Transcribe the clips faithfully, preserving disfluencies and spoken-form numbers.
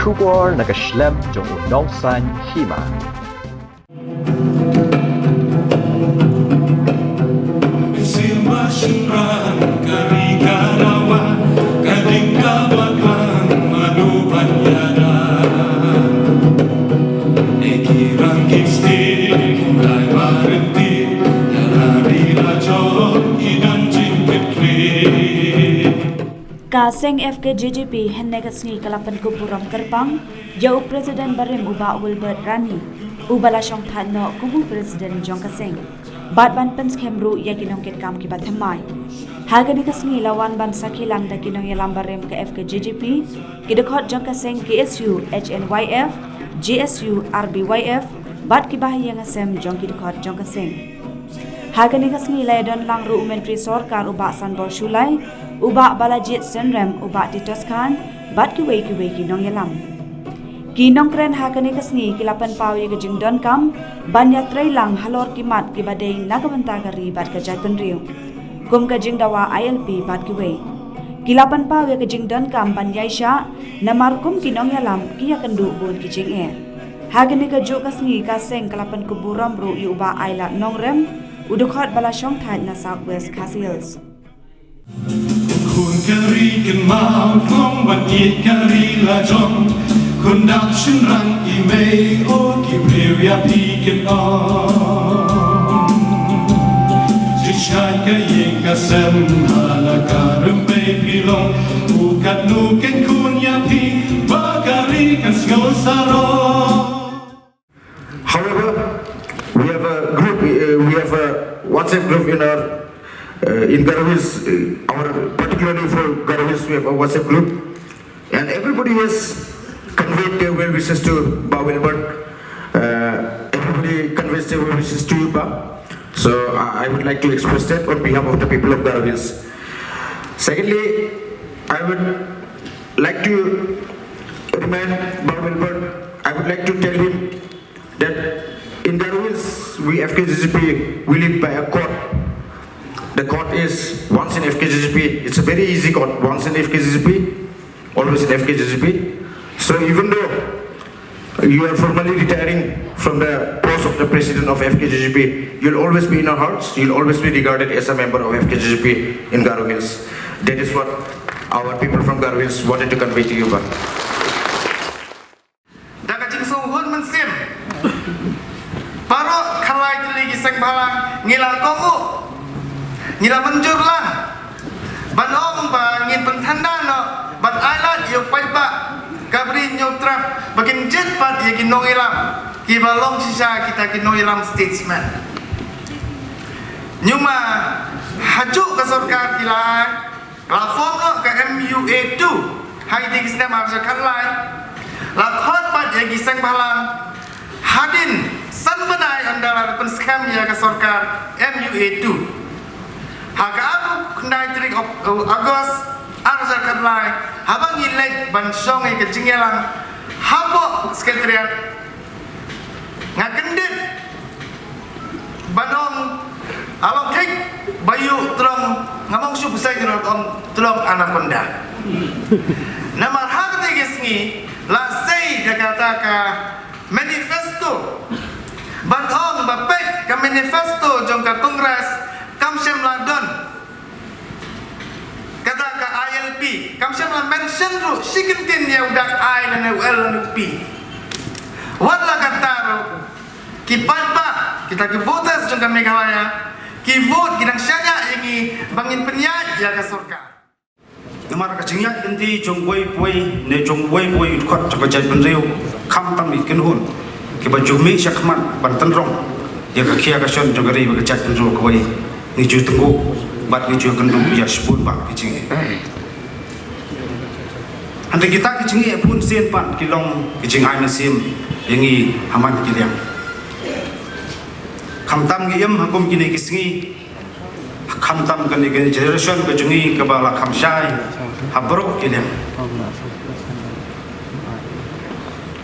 Khubor na ka shlem jong u nongsan hima. Sima shynrang ka ri ka dawa, ka ding ka baklang mano ban ïada. Eki rang ki stik, kum dai baranti, ïa la ri la jong ki don jingkit khlieh. Ka seng F K J G P hynne ka sngi ka la pynkup burom kyrpang ïa u President barim u Bah Wilbert Rani, uba la shong thait noh kum u President jong ka seng, bad ban pynskhem ruh ïa ki nongkitkam kiba thymmai. Ha kane ka sngi la wan ban sakhi lang da ki nongïalam barim ka F K J G P, ki dkhot jong ka seng K S U H N Y F, J S U R B Y F, bad ki bahaïing hasem jong ki dkhot jong ka seng. Ha kane ka sngi la ïadon lang ruh u Myntri Sorkar u Bah Sanbor Shullai, u Bah Balajied Synrem, u Bah Titos Chyne, bad kiwei kiwei ki nongïalam. Ki nongkren ha kane ka sngi ki la pynpaw ïa ka jingdonkam ban ïatrei lang halor ki mat kiba dei na ka bynta ka ri bad ka jaitbynriew, kum ka jingdawa I L P bad kiwei. Ki la pynpaw ïa ka jingdonkam ban ïaishah, namar kum ki nongïalam ki ïakynduh bun ki jingeh. Ha kane ka juh ka sngi ka seng ka la pynkup burom ruh ïa u Bah Ailad Nongrem, u dkhot ba la shong thait na South West Khasi Hills. Khun ka ri kynmaw kong ban ïeit ka ri la jong. Khun dap shynrang i mei o ki briew ïa phi kin ong. Jingshait ka ïing ka sem ha la ka rympei phi long. U katno kin khun ïa phi ba ka ri kan sngew sarong. However, we have a group, uh, we have a WhatsApp group in our, uh, in Garo Hills, uh, our, particularly for Garo Hills, we have a WhatsApp group. And everybody has conveyed their well wishes to Bah Wilbert. Uh, everybody conveys their well wishes to you, Bah. So I, I would like to express that on behalf of the people of Garo Hills. Secondly, I would like to remind Bah Wilbert, I would like to tell him that in Garo Hills, we F K J G P, we live by a quote. The quote is, "Once in F K J G P," it's a very easy quote, "Once in F K J G P, always in F K J G P." So even though you are formally retiring from the post of the president of F K J G P, you'll always be in our hearts, you'll always be regarded as a member of F K J G P in Garo Hills. That is what our people from Garo Hills wanted to convey to you, Bah. Da ka jingsngewhun mynsiem, baroh khatlai tylli ki seng bhalang ngi la kohnguh, ngi la mynjur lang ban ong ba ngin pynthanda noh ban ailad ïa u paidbah ka Bri Hynñiewtrep ba kin jied pat ïa ki nongïalam kiba long shisha kita ki nongïalam statesman. Nangta ha juh ka sorkar ki la ai, la form noh ka M U A two ha kine ki snem ar hajar khatlai. La khot pat ïa ki seng bhalang hadien san bnai ynda la pynskhem ïa ka sorkar M U A two. Ha ka arphew khyndai tarik Oc-, August ar hajar khatlai, haba ngi leit ban shong ïa ka jingïalang hapoh Secretariat, nga kyndit ban ong, a long thik ba ïoh tlong, ngam ong shu bseiñ ruh, ong tlong anaconda. Namar ha kata ka sngi la sei da kata ka manifesto ban ong ba peit ka manifesto jong ka Congress kam shym la don kata ka I L P, kam shym la mention ruh shi kyntien ïa u dak I lane u L lane u P. Wat la katta ruh, ki paidbah, kita ki voters jong ka Meghalaya, ki vote, ki dang shaniah ïa ngi ba ngin pynïaid ïa ka sorkar. Namar ka jingïaid lynti jong uwei pa uwei ne jong uwei pa uwei u dkhot jong ka jaitbynriew, khamtam ki kynhun kiba ju mih shakhmat ban tynrong ïa ka khia ka shon jong ka ri bad ka jaitbynriew kawei, ngi ju tynjuh bad ngi ju kynduh ïa shibun bah ki jingeh. Hynrei kita ki jingeh bun sien pat ki long ki jingai mynsiem ïa ngi ha man ki liang. Khamtam ngi im ha kum kine ki sngi, khamtam kane ka generation ka jong ngi kaba la kham shai ha baroh ki liang.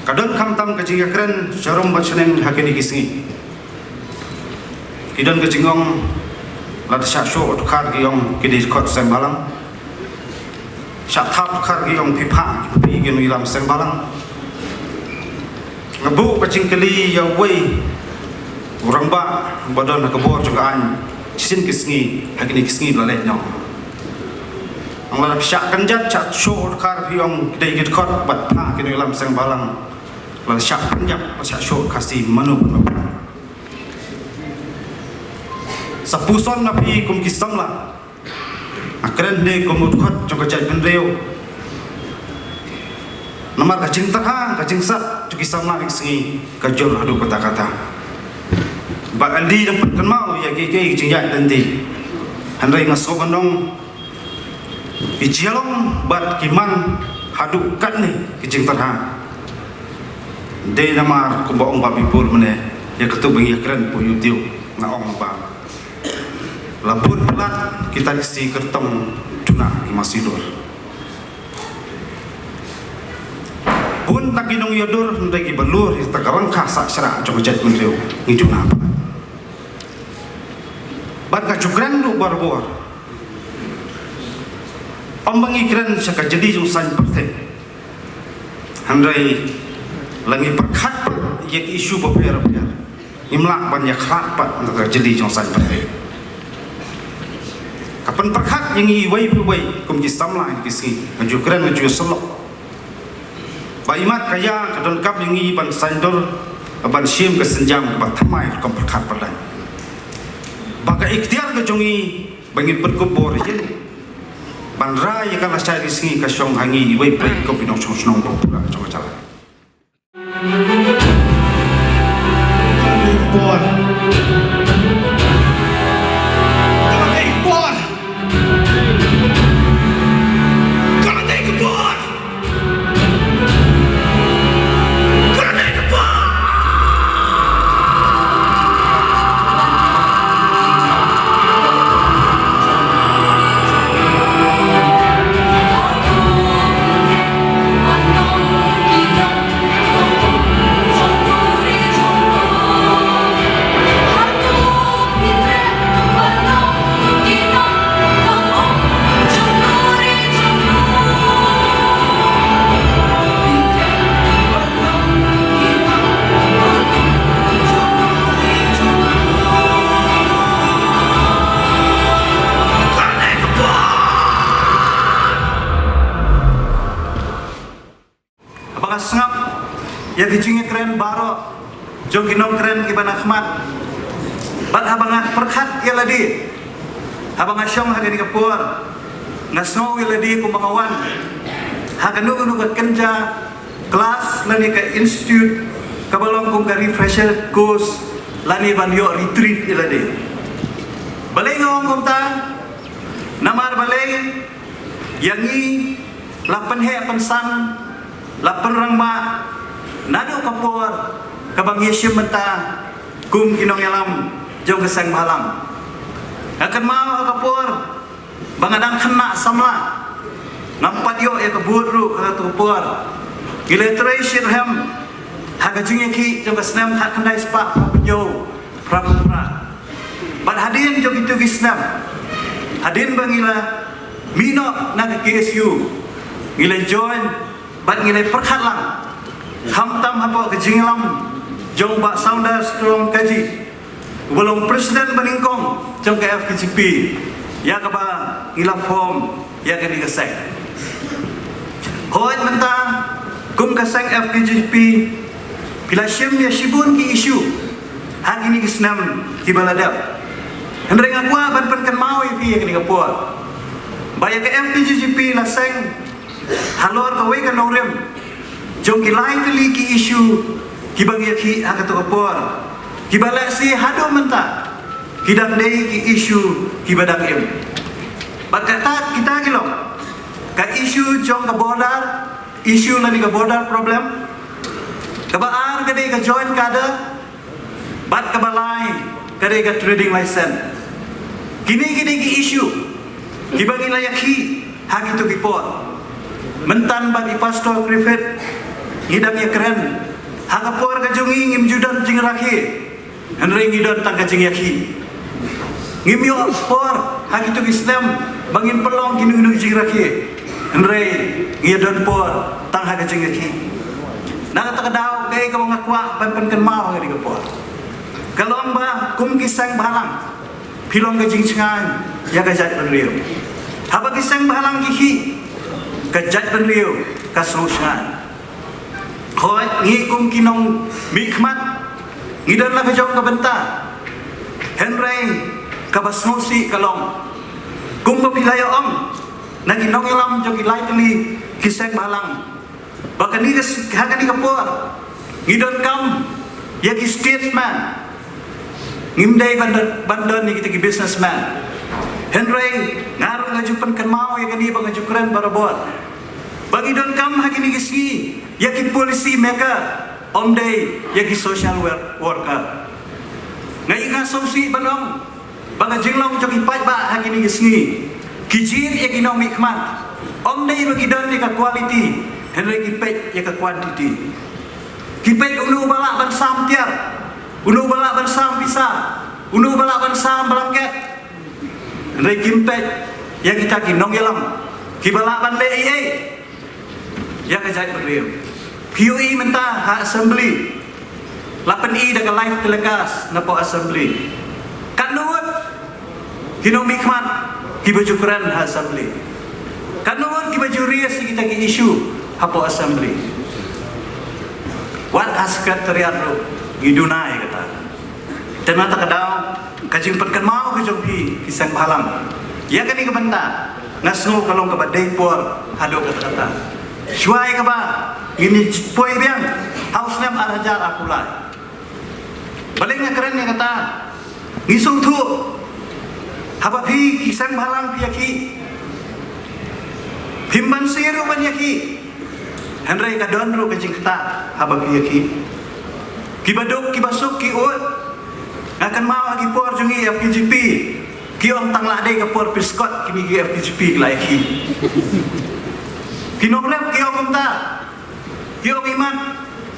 Ka don khamtam ka jingïakren sharum bad shaneng ha kine ki sngi. Ki don ka jingong, lada shah shoh dkhar ki ong ki dei dkhot seng bhalang. Shah thap dkhar ki ong phi phah, phi ki ong Lam Seng Balang. Nga buh ka jingkylli ïa uwei u rangbah ba don ha ka bor jong ka aiñ shisien ki sngi, ha kine ki sngi ba la leit noh. Nga la dep shah kynjat, shah shoh dkhar, phi ong ki dei ki dkhot bad pha ki nongïalam Seng Balang. La shah kynjat, la shah shoh Khasi, mano ban ba pha. Sa puson na phi kum ki samla. Nga kren ne kum u dkhot jong ka jaitbynriew. Namar ka jingtyrha, ka jingsat jong ki samla ïa ki sngi ka jur haduh katta katta. Ba ynda dang pynkynmaw ïa ki, ki jingïaid lynti. Hynrei nga sngew ban ong ki jia long bad ki man haduh katne ki jingtyrha. Dei namar kumba ong Bah Bipul mynne, ïa katu ba ngi ïa kren pynïoh, nga ong ba la bun palat kita ki sngi kyrtong duna ki masi dur. Bun ta ki nongïadur hynrei kiba lur ïa ta ka rangka sah shrah jong ka jaitbynriew ngi duna palat. Bad nga ju kren ruh barabor. Ym ba ngi kren sha ka jylliew jong saiñ pyrthei. Hynrei la ngi pyrkhat pat ïa ki issue bapher bapher, ngim lah ban ïakhlad pat na ka jylliew jong saiñ pyrthei. Ka pynpyrkhat ïa ngi iwei pa iwei kum ki samla ïa ki sngi, nga ju kren, nga ju ïasyllok. Ba imat ka ïa ka donkam ïa ngi ban saiñdur, ban shim ka sienjam kaba thymmai rukom pyrkhat pyrlaiñ. Ba ka iktiar ka jong ngi ba ngin pynkup bor ïa ngi ban rai ïa ka lashai ki sngi ka shong ha ngi iwei pa iwei kum ki nongshong shnong ba pura jong ka jylla. Bor. Bor. Haba nga sngap ïa ki jingïakren baroh jong ki nongkren kiba na khmat, bad haba nga pyrkhat ïa lade, haba nga shong ha kane ka por, nga sngew ïa lade kumba nga wan ha kano kano ka kynja klas lane ka institute kaba long kum ka refresher course lane ban ïoh retreat ïa lade. Balei nga ong kumta? Namar balei ïa ngi la pynheh pynsan, la pynrangbah naduh ka por kaba ngi shim bynta kum ki nongïalam jong ka seng bhalang. Nga kynmaw ha ka por ba nga dang khynnah samla, ngam pat ïoh ïa ka vote ruh ha katu ka por. Ngi la trei shitrhem ha ka jingïakhih jong ka snem khatkhyndai spah phra phew hynñiew, phra phew phra. Bad hadien jong kitu ki snem, hadien ba ngi la mih noh na ka K S U, ngi la join bad ngi la pyrkhat lang, khamtam hapoh ka jingïalam jong Bah Saunders Tyrong Kaji, uba long president banyngkong jong ka F K J P, ïa kaba ngi la form ïa kane ka seng. Hooid, mynta kum ka seng F K J P phi la shim ïa shibun ki issue ha kine ki snem kiba la dep. Hynrei nga kwah ban pynkynmaw ïa phi ïa kane ka por ba ïa ka F K J P la seng halor kawei ka nongrim jong ki lai tylli ki issue kiba ngi ïakhih ha katu ka por, kiba lehse haduh mynta ki dang dei ki issue kiba dang im. Bad kata kita ki long ka issue jong ka border, issue lane ka border problem. Kaba ar ka dei ka joint cadre, bad kaba lai ka dei ka trading license. Kine ki dei ki issue kiba ngi la ïakhih ha kitu ki por. Mynta bad i Pastor Griffith ngi dang ïakren, ha ka por ka jong ngi ngim ju don jingrakhe, hynrei ngi don tang ka jingïakhih. Ngim ïoh por ha kitu ki snem ba ngin pynlong kino kino ki jingrakhe, hynrei ngi don por Tang ha ka jingïakhih. Na kata ka daw, kaei kaba nga kwah ban pynkynmaw ha kane ka por, ka long ba kum ki seng bhalang, phi long ka jingshngaiñ ïa ka jaitbynriew. Haba ki seng bhalang ki khih, ka jaitbynriew ka sngewshngaiñ. Hooid, ngi kum ki nongmihkhmat ngi don la ka jong ka bynta. Hynrei kaba sngewsih ka long, kumba phi la ïa ong na ki nongïalam jong ki lai tylli ki seng bhalang, ba kane ka s-, ha kane ka por ngi donkam ïa ki statesman. Ngim dei ban don, ban don ïa kita ki businessman. Hynrei nga ruh nga ju pynkynmaw ïa kane ba nga ju kren barabor, ba ngi donkam ha kine ki sngi ïa ki policy maker, ym dei ïa ki social wor-, worker. Nga ïa nga sngewsih ban ong ba ka jinglong jong ki paidbah ha kine ki sngi, ki jied ïa ki nongmihkhmat, ym dei ba ki don ïa ka quality, hynrei ki peit ïa ka quantity. Ki peit uno uba lah ban sam tiar, uno uba lah ban sam pisa, uno uba lah ban sam blanket. Hynrei kim peit ïa kita ki nongïalam kiba lah ban leh ei ei ïa ka jaitbynriew. Phi ïohi mynta ha assembly, la pyni da ka live telecast na poh assembly. Katno ngut ki nongmihkhmat kiba ju kren ha assembly? Katno ngut kiba ju raise ïa kita ki issue ha poh assembly? Wat ha secretariat ruh ngi duna ïa kata. Te na kata ka daw, ka jingpynkynmaw ka jong phi ki seng bhalang ïa kane ka bynta, nga sngew ka long kaba dei por haduh katta katta. Shuwa ïa kaba ngin ïa poi biang ha u snem ar hajar arphew lai. Balei nga kren ïa kata? Ngi sngewthuh, haba phi ki seng bhalang phi ïakhih, phim banse ruh ban ïakhih. Hynrei ka don ruh ka jingktah haba phi ïakhih. Kiba duk kiba suk ki ud. Nga kynmaw ha ki por jong ngi F K J P, ki ong tang la dei ka por pyrskot kine ki F K J P ki la ïakhih. Ki nongrep ki ong kumta. Ki ong imat,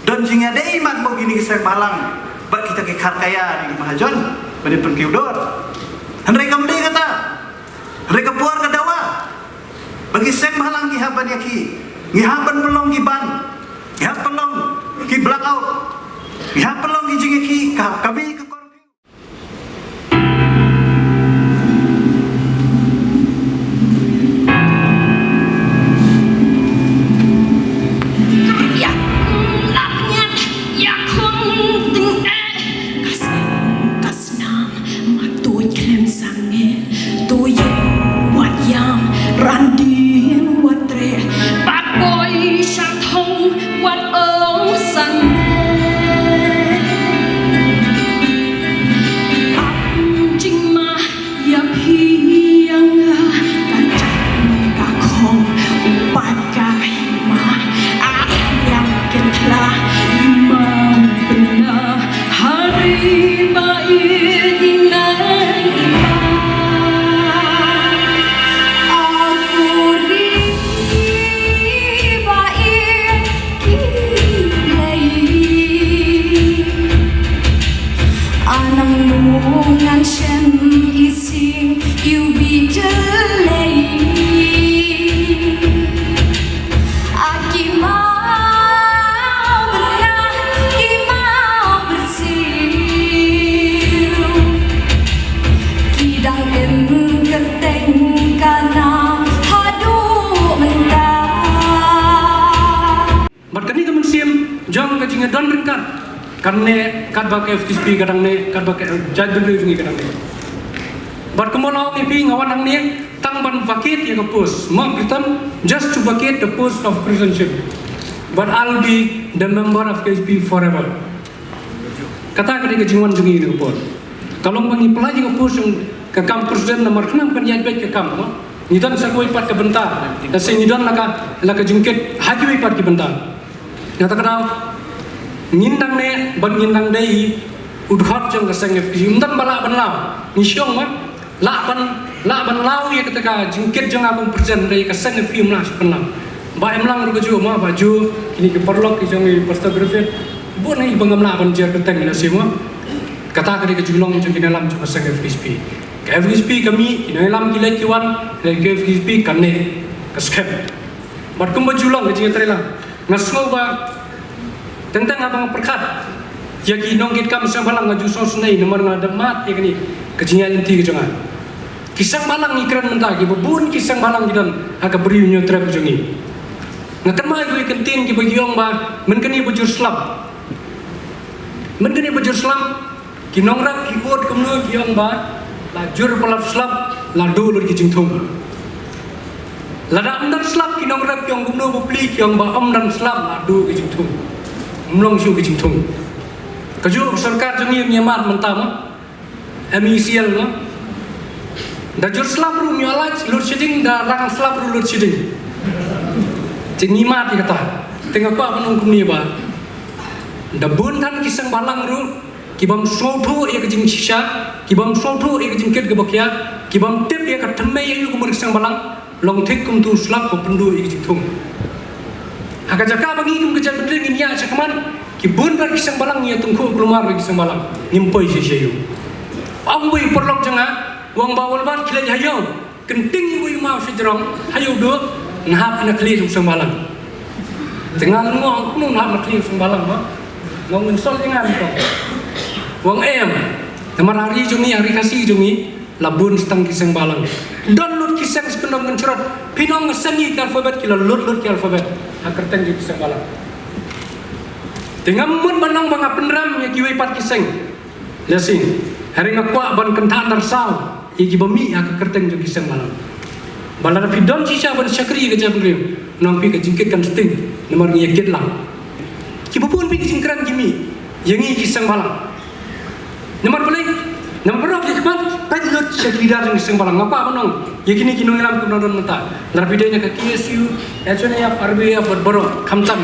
don jingïadei imat mo kine ki seng bhalang bad kita ki kharkaya ne ki mahajon ban ïa pynkiew dor. Hynrei kam dei kata. Hynrei ka por ka dawa ba ki seng bhalang ki hap ban ïakhih. Ngi hap ban pynlong ki ban, ngi hap pynlong ki blackout, ngi hap pynlong ki jingïakhih ka, ka bi ka kor. Wat ong sangeh. Ap jingmah ïa phi ïa nga, ka jam ka khong, u pat ka hima. Ah, ïa ken tla, i mam pynah. Hari ba ïeit i nang i ba. Aku ri ba ïeit ki lei. Anang nungan shen i sing iu bi de lei. Aki mau bynrah, ki mau byrsiw. Ki dang im kyrteng ka na haduh mynta. Bad kane ka mynsiem jong ka jingïadon ryngkat, kan neh katba ka F K J P ka dang neh, katba ka jaitbynriew jong ngi ka dang neh. Bad kumba la ong ïa phi, nga wan hangne tang ban vacate ïa ka post, ma Pritam, just to vacate the post of presidentship. But I'll be the member of K J P forever. Kata ka dei ka jingwan jong ngi ha kane ka por. Ka long ba ngi pynlait ïa ka post jong ka kam president namar khnang ban ïaid beit ka kam, ma. Ngi don sa kawei pat ka bynta, ka seng ngi don la ka, la ka jingkit ha kiwei pat ki bynta. Kata ka daw ngin dang neh bad ngin dang dei u dkhot jong ka seng F K J P. Ym don ba lah ban law. Ngi shu ong, ma. Lah ban, lah ban law ïa kata ka jingkit jong nga kum president, hynrei ka seng F K J P ym lah shuh ban law. Bah Imlang ruh ka ju, ma, bah ju, kine ki paralok ki jong i Pastor Griffith, bun hi ba ngam lah ban jer kyrteng ïa lade shi, ma. Kata ka dei ka jinglong jong ki nongïalam jong ka seng F K J P. Ka F K J P ka mih, ki nongïalam ki leit ki wan, hynrei ka F K J P ka neh, ka skhem. Bad kumba ju long ka jingïatreilang. Nga sngew ba teng teng haba nga pyrkhat ïa ki nongkitkam seng bhalang, nga ju sngewsynei namar nga dep mad ïa kane ka jingïaid lynti ka jong nga. Ki seng bhalang ngi kren mynta, kiba bun ki seng bhalang ki don ha ka Bri u Hynñiewtrep ka jong ngi. Nga kynmaw ïa ki kyntien kiba ki ong ba mynta kane ba jur slap, mynta kane ba jur slap, ki nongrep ki ud kumno, ki ong ba la jur palat slap, la duh lut ki jingthung. Lada ym don slap, ki nongrep ki ong kumno, bapli ki ong ba ym don slap, la duh ki jingthung. Ym long shuh ki jingthung. Kajuh ka sorkar jong ngi ym ïa mad mynta mo. M E C L mo. Da jur slap ruh ym ïoh lait, load shedding, da rang slap ruh load shedding. Te ngi mad ïa kata. Te nga kwah ban ong kumne ba da bun than ki seng bhalang ruh ki bym sngewthuh ïa ka jingshisha, ki bym sngewthuh ïa ka jingkit kaba khia, ki bym tip ïa ka thymmei aïu ka mut ka seng bhalang, long thik kumtu slap ba pynduh ïa ka jingthung. Ha ka jaka ba ngi kum ka jaitbynriew ngin ïaid shakhmat, ki bun bha ki seng bhalang ngi ïa tyngkhuh kulmar bad ki seng bhalang, ngim poi shisha aïu. Ong uwei u paralok jong nga, u ong ba wat la ki leit ha ïew, kynting ïa uwei u maw sha jrong, ha ïew duh, ngan hap na khlieh jong u seng bhalang. Te nga lyngngoh, kumno ngan hap na khlieh u seng bhalang mo? Nga ong, ngin sol ïa nga, u ong em. Namar ha ri jong ngi, ha ri Khasi jong ngi, la bun tang ki seng bhalang. Don lut ki seng sha kyndong kynshrot. Phin ong seng ngi ki alphabet, ki la lut lut ki alphabet ha kyrteng jong ki seng bhalang. Te ngam mut ban ong ba nga pynrem ïa kiwei pat ki seng. Lehse hynrei nga kwah ban kynthah ndarsaw ïa kiba mih ha ka kyrteng jong ki seng bhalang. Ba lada phi don shisha ban shakri ïa ka jaitbynriew, nang phi ka jingkit kan sting, namar ngi ïa kit lang. Kiba bun phi ki jingkren ki mih ïa ngi ki seng bhalang. Namar balei? Namar baroh ki khmat peit lut sha ki leader jong ki seng bhalang. Nga kwah ban ong ïa kine ki nongïalam kiba don mynta, lada phi dei na ka K S U, H N A F, R B F bad baroh, khamtam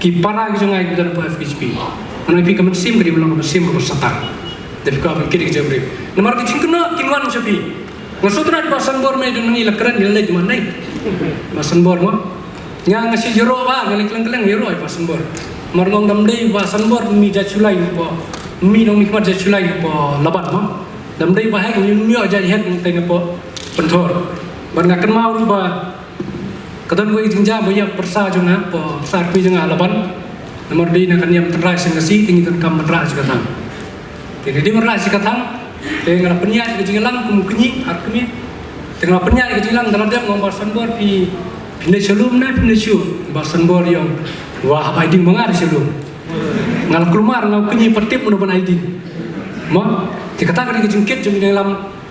ki para ki jong nga kiba don hapoh F K J P. Nga ong ïa phi, ka mynsiem ka dei ban long ka mynsiem kaba satang. Da phi kwah ban kit ïa ka jaitbynriew. Namar ki jingkynnoh kin wan sha phi. Nga sngewtynnat ïa i Bah Sanbor, me don ngi la kren ngi la leit ma nei. Bah Sanbor mo. Nga nga shu ïaroh bha, nga leit kylleng kylleng ïaroh ïa i Bah Sanbor. Mar ngong, dam dei Bah Sanbor mih jait shu lai napoh, mih nongmihkhmat jait shu lai napoh Laban mo. Dam dei Bah Hek, ngim ïoh jait Hek, ngi tei napoh Pynthor. Bad nga kynmaw ruh ba ka don kawei ka jingjia ba ïap pyrsa jong nga, pyrsa kmie jong nga Laban. Namar dei na ka niam tynrai seng Khasi, te ngi donkam ban rah sha ka thang. Te dei ban rah sha ka thang. Te nga la pynïaid ka jingïalang kum u kñi ar kmie. Te nga la pynïaid ka jingïalang, da la dep nga ong, Bah Sanbor, phi, phin leit sha lum ne phim leit shuh? Bah Sanbor i ong, wah, hap ai ding ma nga da sha lum. Nga la kulmar, nga u kñi, pat tip mano ban ai ding. Mo, te kata ka dei ka jingkit jong ki nongïalam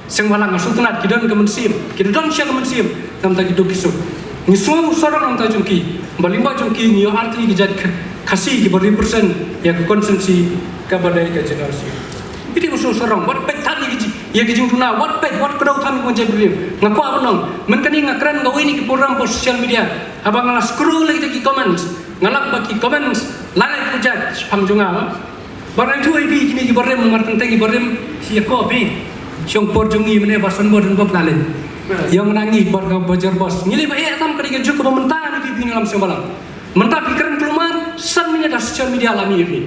seng bhalang. Nga sngewtynnat ki don ka mynsiem, ki don sha ka mynsiem, namar ki duk ki suk. Ngi sngew sarong namar jong ki, ba lyngba jong ki ngi ïoh artylli ki jait Kh-, Khasi kiba represent ïa ka constituency kaba dei ka General Syiemlieh. Ki dei ba sngew sarong, wat peit than ïa ki ji-, ïa ki jingduna, wat peit, wat kdew than ïa ka jaitbynriew. Nga kwah ban ong, mynta kane nga kren kawei na ki program hapoh social media, haba nga la scroll ïa ki comments, nga lap ba ki comments la leh pujat shaphang jong nga. Ba nga ïathuh ïa phi, kine ki barim, mar teng teng ki barim, shi ïa ko phi. Shong por jong ngi mynne Bah Sanbor don bok la leh. Ïa nga ngi bar ka Bajar Bos. Ngi leh ba eh tam ka dei ka juk kaba mynta ngi phi phi ngi lam seng bhalang. Mynta phi kren kulmar, san minit ha social media la mih ïa phi.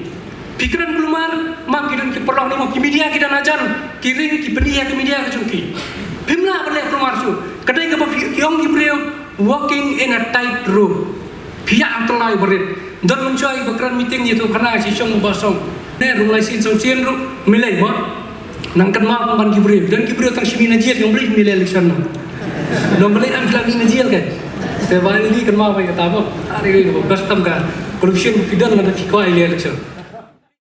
Phi kren kulmar, ma ki don ki paralok ne mo, ki media ki don hajan, ki ring ki pyni ïa ki media ka jong ki. Phim lah ban leh kulmar shuh. Ka dei kaba phi ong ki briew, walking in a tight rope. Phi ïa hangta lai barit. Don mynshuwa iba kren meeting ïathuh khana shi shong ba song. Ne rung lai sien song sien ruh, milei mo. Nang kynmaw ban ki briew. Don ki briew tang shi mih na jel, ym balei milei election mo. Ym balei, am phi la mih na jel kan. Te ba ni kynmaw ba kata mo. Are re ba best tam ka. Corruption, phi don lada phi kwah ilei election.